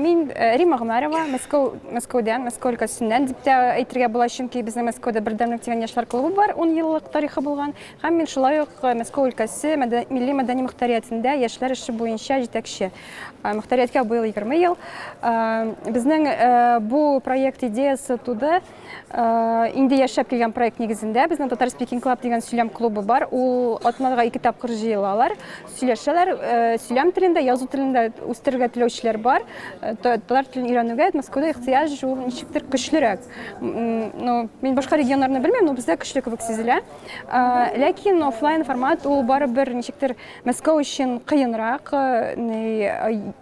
Мин Рима Гомәрова, Мәскәү, Мәскәүдән, Мәскәү өлкәсеннән дип тә әйтергә була, чөнки безнең Мәскәүдә Бердәмлек дигән яшьләр клубы бар, 10 еллык тарихы булган. Һәм мин шулай ук Мәскәү өлкәсе милли мәдәни мөхтәриятендә яшьләр эше буенча җитәкче. Мөхтәрияткә быел 20 ел. Безнең бу проект идеясы туды инде яшәп килгән проект нигезендә. Безнең Татар Speaking Club дигән сөйләм клубы бар. Ул атнага ике тапкыр җыелалар. Сөйләшәләр, сөйләм телендә, язу телендә үстерергә теләүчеләр бар. Татар телен өйрәнүгә Мәскәүдә ихтыяҗ ул ничектер көчлерәк. Ну, мин башка регионнарны белмим, но бездә көчле кебек сизелә. Ләкин офлайн формат ул барыбер ничектер Мәскәү өчен кыенрак,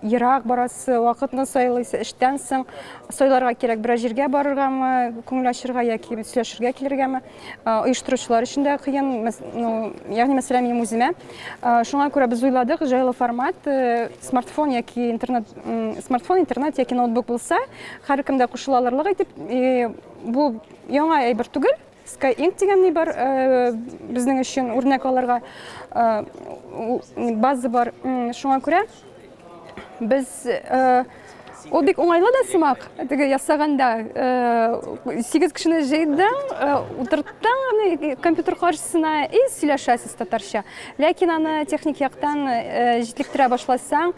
ерак барасы, вакытны сайлыйсы, эштән соң сайларга кирәк, берәр җиргә барыргамы, күңел ачырга яки сөйләшергә килергәме. Оештыручылар өчен дә кыен, ну, ягъни мәсәлән, минем үземә. Шуңа күрә без уйладык, җайлы формат, смартфон яки интернет, смартфон, интернет яки ноутбук булса, һәркем дә кушыла алырлык итеп, бу яңа әйбер түгел. Sky Inc дигән ни бар, безнең өчен үрнәк алырга база бар. Шуңа күрә без ул бик уңайлы да сымак, теге ясаганда 8 кешене җыйдың, утырттың аны компьютер каршысына и сөйләшәсез татарча. Ләкин аны техник яктан җитлектерә башласаң,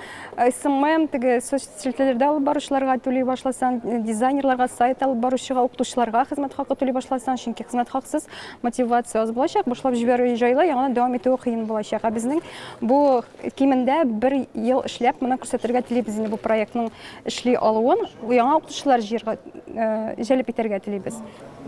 SMM, теге соцчелтәрләрдә алып баручыларга түли башласаң, дизайнерларга, сайт алып баручыга, укытучыларга хезмәт хакы түли башласаң, чөнки хезмәт хаксыз мотивация аз булачак, башлап җибәрү җайлы, яңадан дәвам итүе кыен булачак. Ә безнең бу Кимендә бер ел эшләп, моны күрсәтергә телибез инде бу проектның эшли алуын, яңа укытучылар җыярга, җәлеп итәргә телибез.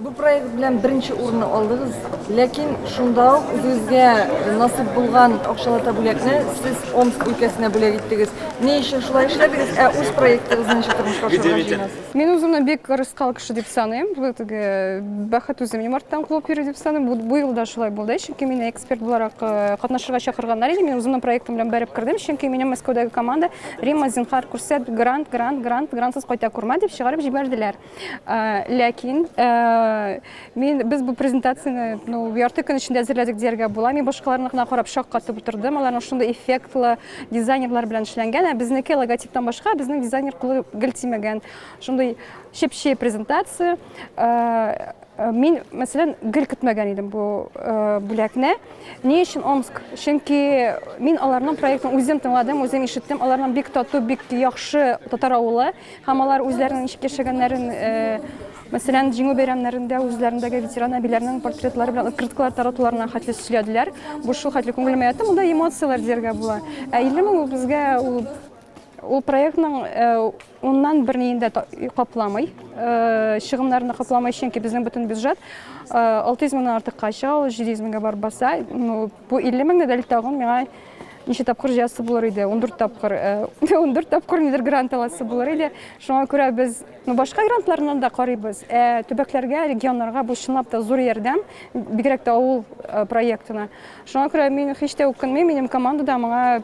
Бу проект белән беренче урынны алдыгыз, ләкин шунда ук үзегезгә насыйп булган акчалата бүләкне сез Омск өлкәсенә бүләк иттегез. Ни өчен шулай эшләдегез, ә үз проектыгызны ничек тормышка ашырырга җыенасыз? Мин үземне бик ырыскал кеше дип саныйм. Бу теге бәхет үзе минем арттан куып йөри дип саныйм. Бу, бу юлда шулай булды. Чөнки мине эксперт буларак э, катнашырга чакырганнар иде. Мин үземнең проектым белән бәреп кердем. Чөнки минем Мәскәүдәге команда Римма, зинһар, күрсәт, грант, грант, грант, грантсыз кайта күрмә дип чыгарып җибәрделәр. Э, ләкин э, мин без бу презентацияне ну, ярты көн эчендә әзерләдек дияргә була. Мин башкаларныкына карап шаккатып утырдым. Аларның шундый эффектлы дизайнерлар белән эшләнгән, ә безнеке логотиптан башка безнең дизайнер кулы гел тимәгән. Шундый чеп-чи презентация. Э, э, мин, мәсәлән, гел көтмәгән идем бу э, бүләкне. Ни өчен Омск? Чөнки мин аларның проектын үзем тыңладым, үзем ишеттем. Аларның бик тату, бик яхшы татар авылы һәм алар үзләренең ничек яшәгәннәрен Мәсәлән, Җиңү бәйрәмнәрендә үзләрендәге ветеран әбиләрнең портретлары белән открыткалар таратуларына хәтле сөйләделәр. Бу шул хәтле күңелемә ятты. Монда эмоцияләр дияргә була. Ә 50 мең ул безгә ул ул проектның уннан бер ниен дә капламый, чыгымнарын да капламый, чөнки безнең бөтен бюджет 600 меңнән артыкка чыга, ул 700 меңгә барып баса. Ну, бу 50 меңне дә тагын миңа ничә тапкыр җыясы булыр иде, 14 тапкыр, 14 тапкыр нидер грант аласы булыр иде. Шуңа күрә без Ну, башка грантларны да карыйбыз. Ә төбәкләргә, регионнарга бу чынлап та зур ярдәм, бигрәк тә авыл э, проектына. Шуңа күрә мин һич тә үкенмим, минем команда да моңа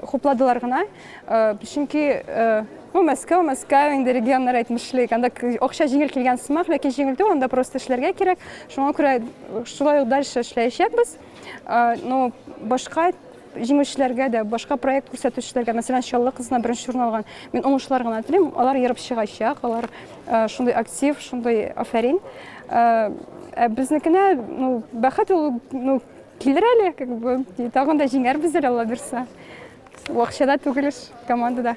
хупладылар гына. Э, чөнки э, ну, Мәскәү, Мәскәү инде регионнар әйтмешли, анда акча җиңел килгән сымак, ләкин җиңел түгел, анда просто эшләргә кирәк. Шуңа күрә шулай ук дальше эшләячәкбез. Ну, башка җиңүчеләргә дә, башка проект күрсәтүчеләргә, мәсәлән, Чаллы кызына беренче урын алган, мин уңышлар гына телим, алар ерып чыгачак, алар э, шундый актив, шундый афәрин. Э, ә безнекенә, ну, бәхет ул, ну, килер әле, как бы, тагын да җиңәрбез әле, Алла бирсә. Акчада түгел эш, командада.